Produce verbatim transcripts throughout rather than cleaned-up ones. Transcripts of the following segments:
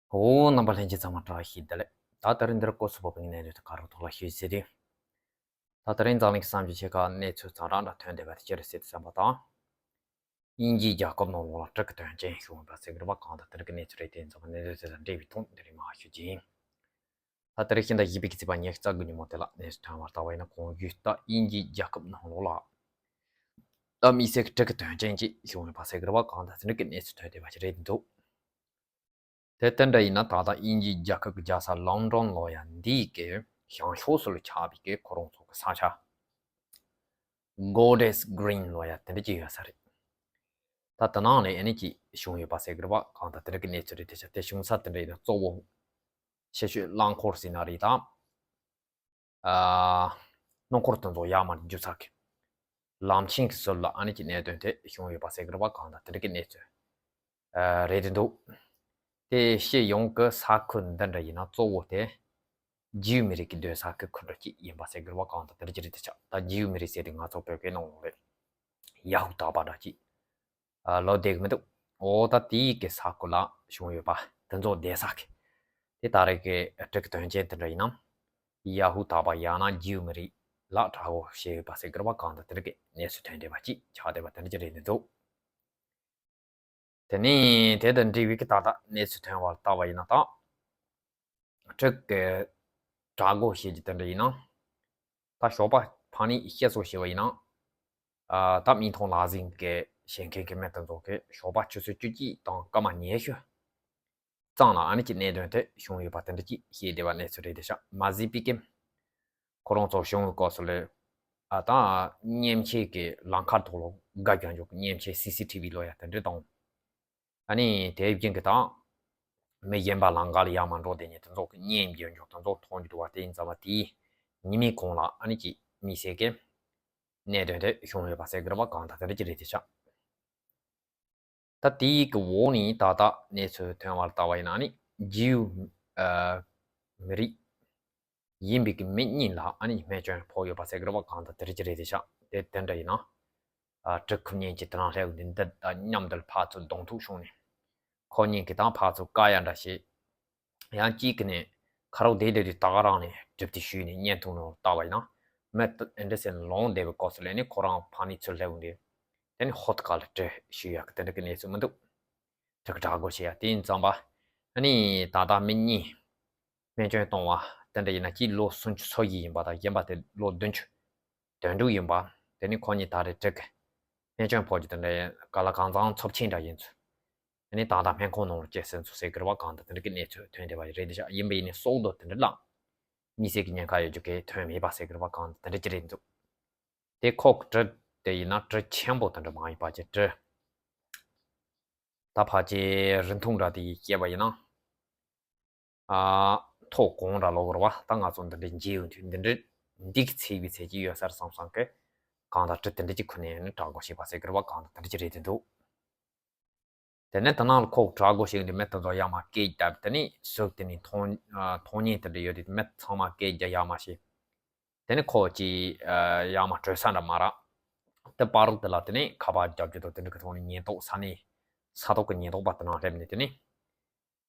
འོ། རྣམ་པ་ལྷན་རྒྱས་ཚང་མ་བཀྲ་ཤིས་བདེ་ལེགས། ད་ད་རིང་འདིར་སྐོར་ཚུ་བོད་པའི་གནས་ཚུལ་དང་ཁ་རོག་ཐོག་ལ་ཞུས་ཟེར་དུས། ད་ད་རིང་འཛམ་གླིང་གི་བསམ་བྱུང་ཆེ་ཁག་གནས་ཚུལ་ཚང་རང་འདྲ་ཐོན་བསྡད་པ་དེ་ཅི་རེད་ཟེར་དུས་བསམ་པ་དང་། དབྱིན་ཇིའི་རྒྱལ་ཁབ་ནང་ལོགས་ལ་དྲུག་གི་དོན་རྐྱེན་བྱུང་བ་ཟེར་གི་རེད་པ། གང་ལྟར་དེ་རིང་གི་གནས་ཚུལ་རེད་དེ། འཛམ་གནས་ཚུལ་དང་འབྲེལ་བའི་ཐོག་འདི་རིང་མར་ཞུ་རྒྱུ་ཡིན། ད་ད་རིང་ཕྱི་ཟླ་བཞི་པའི་གི་ཚེས་པ་ཉི་ཤུ་རྩ་དགུ་ཉིན་མོ་དེ་ལ་གནས་ཚུལ་ཐོན་པར་ལྟ་བ་ཡིན་ན། གོང་ཞུས་ལྟར་དབྱིན་ཇིའི་རྒྱལ་ཁབ་ནང་ལོགས་ལ་ད་དམིགས་བསལ་གྱི་དྲུག་གི་དོན་རྐྱེན་ཅིག་བྱུང་ཡོད་པ་ཟེར་གི་རེད་པ། གང་ལྟར་དེ་རིང་གི་གནས་ཚུལ་ཐོན་བསྡད་པ་ཞིག་རེད་འདུག་དེ་ལྟར་འདྲ་ཡིན་ན། ད་ལྟ་དབྱིན་ཇིའི་རྒྱལ་ཁབ་ཀྱི་རྒྱལ་ས་ལོན་ཌོན་ལོ་ཡ་འདིའི་གི་བྱང་ཕྱོགས་སུ་ལ་ཆགས་པའི་གི་ཁོ་རང་ཚོ་གི་ས་ཆ་Golders Green ལོ་ཡ་དེ་འདྲ་ཅིག་ཡོད་ས་རེད། ད་དེ་ནང་ལ་ཨ་ནི་ཅིག་བྱུང་ཡོད་པ་ཟེར་གི་རེད་པ། གང་ལྟར་དེ་རིང་གི་གནས་ཚུལ་རེད་དེ། ཆ་དེ་བྱུང་ས་དེ་འདྲ་ཡིན་ན་གཙོ་བོ་ཆེ་ཤོས་རླངས་འཁོར་ཟེར་ན་རེད་དང་། ཨ། སྣུམ་འཁོར་དེ་ཚོ་ཡར་མར་རྒྱུག་ས་གི་ལམ་ཆེན་གྱི་ཟུར་ལ་ཨ་ནི་ཀྱི་གནད་དོན་དེ་བྱུང་ཡོད་པ་ཟེར་གི་རེད་པ། གང་ལྟར་དེ་འདྲ་གི་གནས་ཚུལ་ཨ་རེད་དེ་འདུག་དེ་སྤྱི་ཡོངས་ཀྱི་ས་ཁུལ་འདི་འདྲ་ཡིན་ན་གཙོ་བོ་དེ་ཇིའུ་མི་རིགས་ཀྱི་སྡོད་ས་ཁུལ་ཁུལ་འདྲ་ཅིག་ཡིན་པ་ཟེར་གི་རེད་པ། གང་ལྟར་དེ་འདྲ་ཅིག་རེད་དེ། ཆ་ད་ཇིའུ་མི་རིགས་ཟེར་དེ་ང་ཚོ་བོད་སྐད་ནང་ལོགས་ལ་ཡ་ཧུ་དཱ་པ་འདྲ་ཅིག་ཨ། ལོ་བསྡད་གི་མི་འདུག་འོ། ད་དེའི་གི་ས་ཁུལ་ལ་བྱུང་ཡོད་པ་དེ་ཚོ་བསྡད་ས་གི། དེ་ད་རེས་ཀྱི་དྲུག་གི་དོན་རྐྱེན་དེ་འདྲ་ཡིན་ན། ཡ་ཧུ་དཱ་པ་ཡང་ན་ཇིའུ་མི་རིགས་ལ་དགྲ་བོ་བྱས་ཡོད་པ་ཟེར་གི་རེད་པ། གང་ལྟར་དེ་འདྲ་གི་གནས་ཚུལ་ཐོན་བསྡད་པ་ཅིག་ཆགས་བསྡད་པ་དེ་འདྲ་ཅིག་རེད་འདུག་དེ་ནས་དེ་དང་འབྲེལ་བའི་གི་ད་ལྟ་གནས་ཚུལ་ཐོན་པར་ལྟ་བ་ཡིན་ན། ད་དྲུག་གི་དགྲ་བོ་བྱས་ཀྱི་དེ་འདྲ་ཡིན་ན། ད་ཞོགས་པ་ཕ་ནི་བཤད་སྲོལ་བྱས་པ་ཡིན་ན། ཨ། ད་མིག་མཐོང་ལག་ཟིན་གྱི་བྱེད་མཁན་གྱི་མི་དེ་ཚོ་གིས་ཞོགས་པ་ཆུ་ཚོད་བཅུ་གཅིག་དང་སྐར་མ་ཉི་ཤུ་ཙམ་ལ་ཨ་ནི་ཀྱི་གནད་དོན་དེ་བྱུང་ཡོད་པ་དེ་འདྲ་ཅིག་བཤད་བསྡད་པ་གནས་ཚུལ་རེད་དེ། ཤག་མ་གཟིགས་པའི་གི་ཁོ་རང་ཚོ་བྱུང་བའི་སྐབས་སུ་ལས། ཨ། ད་མཉེན་ཆས་ཀྱི་ལམ་ཁ་ཐོག་ལ་བཀག་རྒྱག་འཇོག་གི་མཉེན་ཆས་སི་སི་ཊི་བི་ལོ་ཡ་དེ་འདྲ་དང་། ཨ་ནི་དེ་བཞིན་གྱི་ད་མི་གཞན་པ་ལམ་ཁ་ལ་ཡར་མར་འགྲོ་བསྡད་མཁན་དེ་ཚོ་གི་གཉེན་རྒྱག་འཇོག་དེ་ཚོ་མཐོང་རྒྱུ་འདུག་པ། དེ་ཡིན་ཙང་མ་དེའི་ཉི་མའི་གོང་ལ་ཨ་ནི་ཀྱི་དམིགས་བསལ་གྱི་གནད་དོན་དེ་བྱུང་ཡོད་པ་ཟེར་གི་རེད་པ། གང་ལྟར་དེ་འདྲ་ཅིག་རེད་དེ། ཤག་ད་དེའི་གི་འོག་ནས་ད་ལྟ་གནས་ཚུལ་ཐོན་པར་ལྟ་བ་ཡིན་ན། ཨ་ནི་ཇིའུ་ཨ་མི་རིགས་ཡིན་པའི་གི་མི་གཉིས་ལ་ཨ་ནི་རྨས་སྐྱོན་ཕོག་ཡོད་པ་ཟེར་གི་རེད་པ། གང་ལྟར་དེ་འདྲ་ཅིག་རེད་དེ། ཤག་དེ་དེ་འདྲ་ཡིན་ན། ཨ། དྲུག་ཁོ་གཉིས་ཀྱིས་དེ་རིང་སླེབས་འདི་འདི་དང་མཉམ་དུ་ཕར་ཚུར་གདོང་ཐུག་བྱུང་ནས། ཁོ་གཉིས་ཀྱིས་ད་ཕར་ཚུར་དཀའ་ཡ་འདྲ་བྱས། ཡང་གཅིག་གིས་ནི་ཁ་རོག་བསྡད་བསྡད་དུས་ད་ག་རང་ནས་གྲིབ་དེ་གཞུས་ནས་བརྙན་ཐུང་ནང་ལྟ་བ་ཡིན་ན། མི་དེ་འདྲ་ཟེར་ནས་ལངས་བསྡད་པའི་སྐབས་སུ་ལས་ནི་ཁོ་རང་ཕ་ནི་ཚུར་སླེབས་འོང་དུས། དེ་ནི་ཧོད་ཀ་ལ་གྲིབ་གཞུས་ཡག་གི་དེ་འདྲ་གི་གནས་ཚུལ་མི་འདུག་དྲག་དྲག་པོ་བྱེད་ཡ་དེ་ཡིན་ཙང་པ། ཨ་ནི་ད་ལྟ་མི་གཉིས་རྨས་སྐྱོན་བཏང་བ་དེ་འདྲ་ཡིན་ན། གཅིག་ལོ་སུམ་ཅུ་སོ་བཞི་ཡིན་པ་དང་། གཞན་པ་དེ་ལོ་བདུན་ཅུ་དོན་དྲུག་ཡིན་པ། དེ་ནི་ཁོ་གཉིས་ད་རེས་དྲག་རྨས་སྐྱོན་ཕོག་རྒྱུ་དེ་འདྲ་ཡིན། ག་ལ་གང་ཚང་འཚབ་ཆེན་འདྲ་ཡིན་ཚུལ། ཨ་ནི་ད་ལྟ་སྨན་ཁང་ནང་ལ་སྐྱེལ་ཟིན་ཚུལ་ཟེར་གི་རེད་པ། གང་ལྟར་དེ་འདྲ་གི་གནས་ཚུལ་ཐོན་བསྡད་པ་རེད་དེ། ཤག་ཡིན་པ་ཡིན་ནའི་སྲོག་དོན་དེ་འདྲ་ལ་དམིགས་བསལ་གྱི་ཉེན་ཁ་ཡོད་རྒྱུ་གི་ཐོན་མེད་པ་ཟེར་གི་རེད་པ། གང་ལྟར་དེ་འདྲ་ཅིག་རེད་འདུག་དེ་ཁོག་གྲི་དེ་ཡིན་ན་གྲི་ཆེན་པོ་དེ་འདྲ་མ་ཡིན་པ་ཅིག་གྲི། ད་ཕལ་ཆེར་རིང་ཐུང་འདྲ་དེ་བཤད་པ་ཡིན་ན། ཨ། མཐོ་གང་འདྲ་ལོག་རེད་པ། ད་ང་ཚོ་འདི་འདྲའི་མཇལ་ཡོང་དུས་འདི་འདྲའི་འདི་གི་ཚད་པའི་ཚད་ཅིག་ཡོད་ས་རེད་བསམ་བསམ་གི། གང་ལྟར་གྲི་དེ་འདྲ་ཅིག་ཁུར་ནས་ནི་དྲག་པོ་བྱས་པ་ཟེར་གི་རེད་པ། གང་ལྟར་དེ་འདྲ་ཅིག་རེད་དེ་འདུག་དེ་ནས་དེ་ནང་ལ་ཁོག་དྲག་པོ་བྱས་འདི་མི་དེ་ཚོ་ཡར་མར་སྐད་བརྒྱབ། དེ་ནས་ཟུག་དེ་ནས་མཐོང་མཐོང་ཉེན་དེ་འདྲ་ཡོད་དུས་མི་ཚང་མ་སྐད་རྒྱག་ཡར་མར་བྱས། དེ་ནས་ཁོ་ཅིག་ཡར་མར་བྲོས་ས་འདྲ་མ་རག་དེ་བར་དུ་ལ་དེ་ནས་ཁ་པར་རྒྱབ་རྒྱུ་དང་དེ་འདྲ་གི་ཐོག་ནས་ཉེན་རྟོག་ས་གནས་ས་ཐོག་གི་ཉེན་རྟོག་པ་དེ་ནང་སླེབས་ནས། དེ་ནས་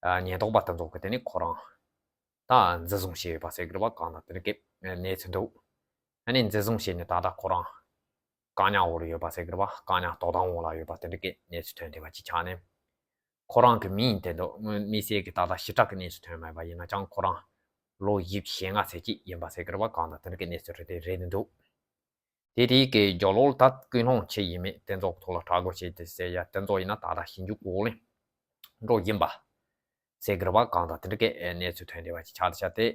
ཨ། ཉེན་རྟོག་པ་དེ་ཚོ་གིས་དེ་ནས་ཁོ་རང་ད་འཛིན་བཟུང་བྱས་ཡོད་པ་ཟེར་གི་རེད་པ། གང་ལྟར་དེ་འདྲ་གི་གནས་ཚུལ་འདུག་ཨ་ནི་འཛིན་བཟུང་བྱས་ནས་ད་ལྟ་ཁོ་རང་བཀག་ཉར་འོག་ལ་ཡོད་པ་ཟེར་གི་རེད་པ། བཀག་ཉར་དོ་དམ་འོག་ལ་ཡོད་པ་དེ་འདྲ་གི་གནས་ཚུལ་ཐོན་བསྡད་པ་ཅིག་ཆགས་ནས། ཁོ་རང་གི་མིང་དེ་འདུག་དམིགས་བསལ་གྱི་ད་ལྟ་ཞེ་དྲག་གི་གནས་ཚུལ་ཐོན་མེད་པ་ཡིན་ན་ཡང་། ཁོ་རང་ལོ་བཞི་བཅུ་ཞེ་ལྔ་ཚད་ཅིག་ཡིན་པ་ཟེར་གི་རེད་པ། གང་ལྟར་དེ་འདྲ་གི་གནས་ཚུལ་རེད་དེ་རེད་འདུག་དེ་དེའི་གི་རྒྱབ་ལོགས་ལ་ད་ཀུན་སློང་ཆི་ཡིན་མིན་དེ་ཚོ་ཐོག་ལ་དྲག་རྒོལ་བྱེད་དེ་ཟེར་ཡ་དེ་ཚོ་ཡིན་ན། ད་ལྟ་ཞིབ་འཇུག་འོག་ལ་འགྲོ་བཞིན་པ་ཟེར་གི་རེད་པ། གང་ལྟར་དེ་འདྲ་གི་གནས་ཚུལ་ཐོན་བསྡད་པ་ཅིག་ཆགས་བསྡད་ཤག་དེ་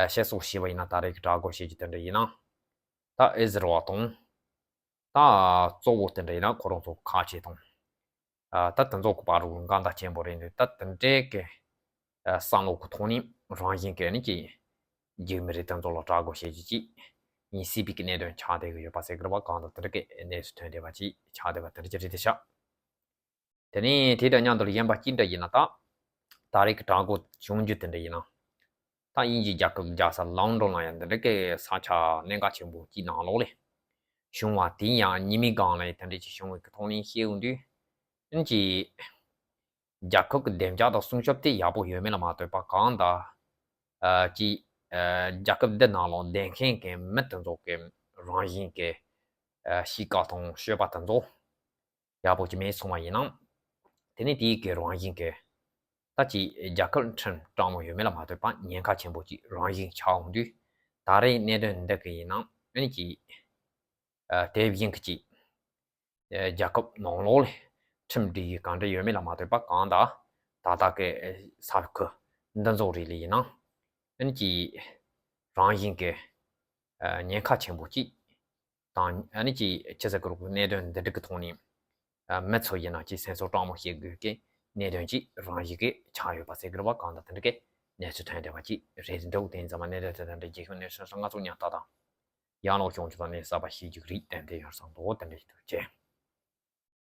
བཤད་སྲོལ་བྱས་པ་ཡིན་ན། ད་རེས་ཀྱི་དྲག་རྒོལ་བྱེད་རྒྱུ་དེ་འདྲ་ཡིན་ན། ད་ཨི་ཟི་རལ་དང་། ད་གཙོ་བོ་དེ་འདྲ་ཡིན་ན་ཁོ་རང་ཚོ་ཁ་ཆེ་དང་། ཨ། ད་དེ་ཚོ་གི་བར་དུ་འགལ་ཟླ་ཆེན་པོ་རེད་འདུག་ད་དེ་འདྲའི་གི་ཨ། བསམ་བློ་གི་ཐོག་ནས་རང་བཞིན་གྱིས་ནི་ཀྱི་རྒྱུ་མི་རིགས་དེ་ཚོ་ལ་དྲག་རྒོལ་བྱེད་རྒྱུ་ཅིག་ཡིན་སྲིད་པའི་གི་གནད་དོན་ཆགས་བསྡད་གི་ཡོད་པ་ཟེར་གི་རེད་པ། གང་ལྟར་དེ་འདྲ་གི་གནས་ཚུལ་ཐོན་བསྡད་པ་ཅིག་ཆགས་བསྡད་པ་དེ་འདྲ་ཅིག་རེད་དེ་ཤག་དེ་ནས་དེ་དང་མཉམ་དུ་གཞན་པ་ཅི་འདྲ་ཡིན་ན། ད་ད་རེས་ཀྱི་དྲག་རྒོལ་བྱུང་རྒྱུ་དེ་འདྲ་ཡིན་ན། ད་དབྱིན་ཇིའི་རྒྱལ་ཁབ་རྒྱལ་ས་ལོན་ཌོན་ལ་ཡང་འདི་འདྲ་གི་ས་ཆ་གནད་འགག་ཆེན་པོ་གཅིག་ནང་ལོགས་ལ་བྱུང་བ། དེ་ཡང་ཉི་མའི་སྒང་ལ་དེ་འདྲ་ཅིག་བྱུང་བའི་གི་ཐོག་ནས་བཤད་འོང་དུས། ཨིན་ཅི། རྒྱལ་ཁབ་ཀྱི་བདེ་འཇགས་དང་སྲུང་སྐྱོབ་དེ་ཡག་པོ་ཡོད་མེད་ལ་མ་ལྟོས་པ་གང་ལྟར། ཨ་ཅིག་ཨ་རྒྱལ་ཁབ་འདི་ནང་ལ་བསྡད་མཁན་གྱི་མི་དེ་ཚོ་གི་རང་བཞིན་གྱི་ཨ་གཤིས་ཀ་དང་སྤྱོད་པ་དེ་ཚོ་ཡག་པོ་ཅིག་མེད་སོང་བ་ཡིན་ན། དེ་ནི་དེའི་གི་རང་བཞིན་གྱི་ད་ཅིག་རྒྱལ་ཁབ་ཁྲིམས་དྲང་མོ་ཡོད་མེད་ལ་མ་ལྟོས་པ་ཉེན་ཁ་ཆེན་པོ་ཅིག་རང་བཞིན་ཆགས་འོང་དུས། ད་རེས་གནད་དོན་འདི་གི་ཡིན་ན་ཨ་ནི་ཅིག་ཨ་དེ་བཞིན་གྱི་ཅིག་ཨ་རྒྱལ་ཁབ་ནང་ལོགས་ལ་ཁྲིམས་སྒྲིག་ཡིག་གང་འདྲ་ཡོད་མེད་ལ་མ་ལྟོས་པ་གང་ལྟར་ད་ལྟ་གི་ས་ཁུལ་འདི་ཚོ་རིགས་ལ་ཡིན་ན་ཨ་ནི་ཅིག་རང་བཞིན་གྱི་ཨ་ཉེན་ཁ་ཆེན་པོ་ཅིག་དང་ཨ་ནི་ཅིག་ཅི་ཟེར་གི་རུ་གནད་དོན་འདི་འདྲ་གི་ཐོག་ནས་ཨ་མི་ཚོ་ཡིན་ན་ཅིག་སེམས་ཚོར་དྲང་མོ་བྱེད་དགོས་ཀྱི་གནད་དོན་ཅིག་རང་བཞིན་གྱི་ཆགས་ཡོད་པ་ཟེར་གི་རུ་བ་གང་ལྟར་དེ་འདྲ་གི་གནས་ཚུལ་ཐོན་བསྡད་པ་ཅིག་རེད་འདུག་དེ་ཡིན་ཙང་མ་གནད་དོན་དེ་འདྲ་རྒྱལ་ཁབ་གནས་ཚུལ་སོགས་ང་ཚོ་ཉམས་ཐག་དང་། ཡང་ལོག་བྱུང་ཆུ་དང་ནས་གསར་པ་ཤེས་རྒྱུ་རིགས་ཏན་ཏན་ཡོད་སང་དོ་དེ་འདྲ་ཞིག་ཏུ་བྱས།